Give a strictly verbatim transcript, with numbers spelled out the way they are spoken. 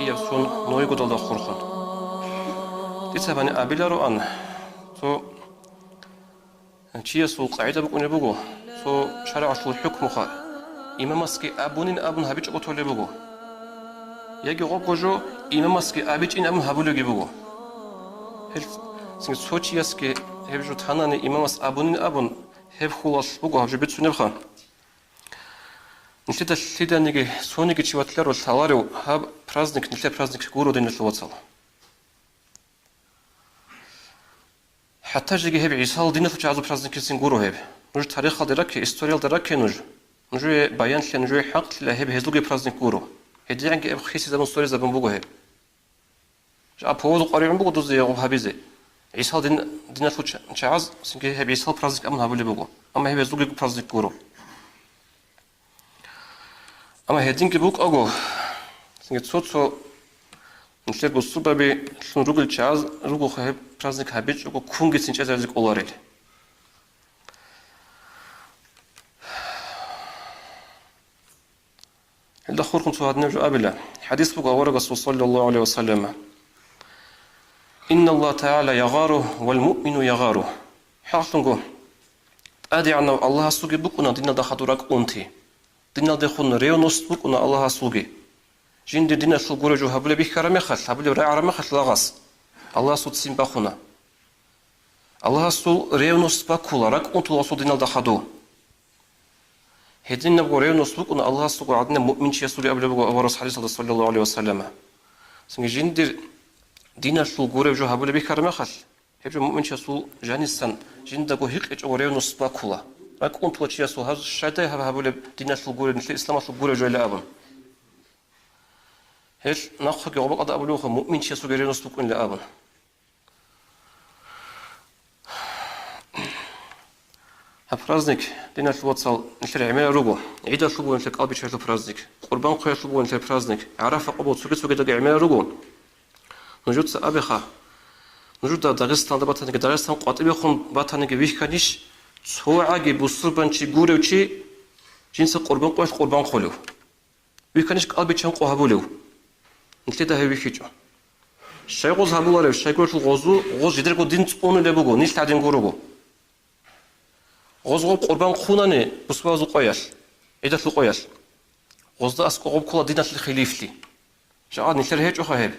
Яб сун Новый годалда хурхун. Дица гьабани абилароан, цо чиясул къагӀида букӀунеб буго, цо шарагӀалъул хӀукмуха, имамасги абунин абун гьабичӀого толеб буго. Яги гъобго жо имамасги абичӀин абун гьабулевги буго. Гьел цинги цо чиясги гьеб жо танани имамас абунин абун гьеб хьулалъ буго гьаб жо бицунебха. Нилъеда лъиданиги цониги чи ватиларо лъаларев гьаб праздник, нилъер праздник гуро, диналъул вацал. ХӀатта жеги гьеб ГӀисал диналъул чагӀазул праздникилъин гуро гьеб. Нуж тарихалде ракке, историялда ракке нуж. Нужее баянлъе, нужее хӀакълъила гьеб гьезулги праздник гуро. ГьедигӀанги гьеб хисизабун, соризабун буго гьеб. Жа поводу къваригӀун буго дузе гьеб гьабизе. ГӀисал дин, диналъул ча-, чагӀаз цинги гьеб ГӀисал праздник абун гьабулеб буго. Амма гьеб гьезулги праздник гуро. Амма гьединги букӀаго, цинги цо-цо нилъер бусурбабилъун ругел чагӀаз ругоха гьеб праздник гьабичӀого ккунгицин чӀезаризе кӀоларел. Гьелда хурхун цо гьадинаб жо абила. ХӀадис буго аварагасул, саллаллагьу гӀалайгьи ва саллама: «Инналлагьа тагӀала ягъару вал муъмину ягъару». ХӀакълъунго, ТӀадегӀанав Аллагьасулги букӀуна диналда хадур ракӀ унти. Диналдехун ревность букӀуна Аллагьасулги. Жинде диналъул гуреб жо гьабулеб бихьараб мехалъ, гьабулеб рагӀараб мехалъ лагъас, Аллагьасул ццин бахуна. Аллагьасул ревность баккула, ракӀ унтула гъосул диналда хадув. Гьединабго ревность букӀуна Аллагьасулго гӀадинаб муъминчиясулги абулеб буго аварагас хӀадисалда, саллаллагьу гӀалайгьи ва саллама. Цинги жиндир диналъул гуреб жо гьабулеб бихьараб мехалъ, гьеб жо муъминчиясул жанисан жиндаго гьикъичӀого ревность баккула. РакӀ унтула чиясул гьаб щайдай гьаб гьабулеб диналъул гуреб, нилъер исламалъул гуреб жойила абун. Гьел нахъеги гъобакъада абулебха муъминчиясулги ревность букӀунила абун. Гьаб праздник, диналъул вацал, нилъер гӀемерал руго. ГӀидалъул буго нилъер кӀалбиччалъул праздник, Къурбан хъуялъул буго нилъер праздник, ГӀарафа къо буго, цоги-цогидаги гӀемерал руго. Нужеца абеха, нужеда Дагъистаналда батаниги, Дагъистан къватӀибехун батаниги вихьанищ, цо гӀаги бусурбанчи гурев чи жинца Къурбан къоялъ къурбан хъулев? Вихьанищ кӀалбиччан къо гьабулев? Нилъеда гьев вихьичӀо. Щай гъоз гьабуларев? Щайгурелъул гъозу, гъоз жидерго дин цӀунулеб буго, нилъ гӀадин гурого. Гъоз гъоб къурбан хъунани бусурбабазул къоялъ, гӀидалъул къоялъ, гъозда аскӀоб гъоб ккола диналъул хилифлъи. Жагъа нилъер гьечӀоха гьеб.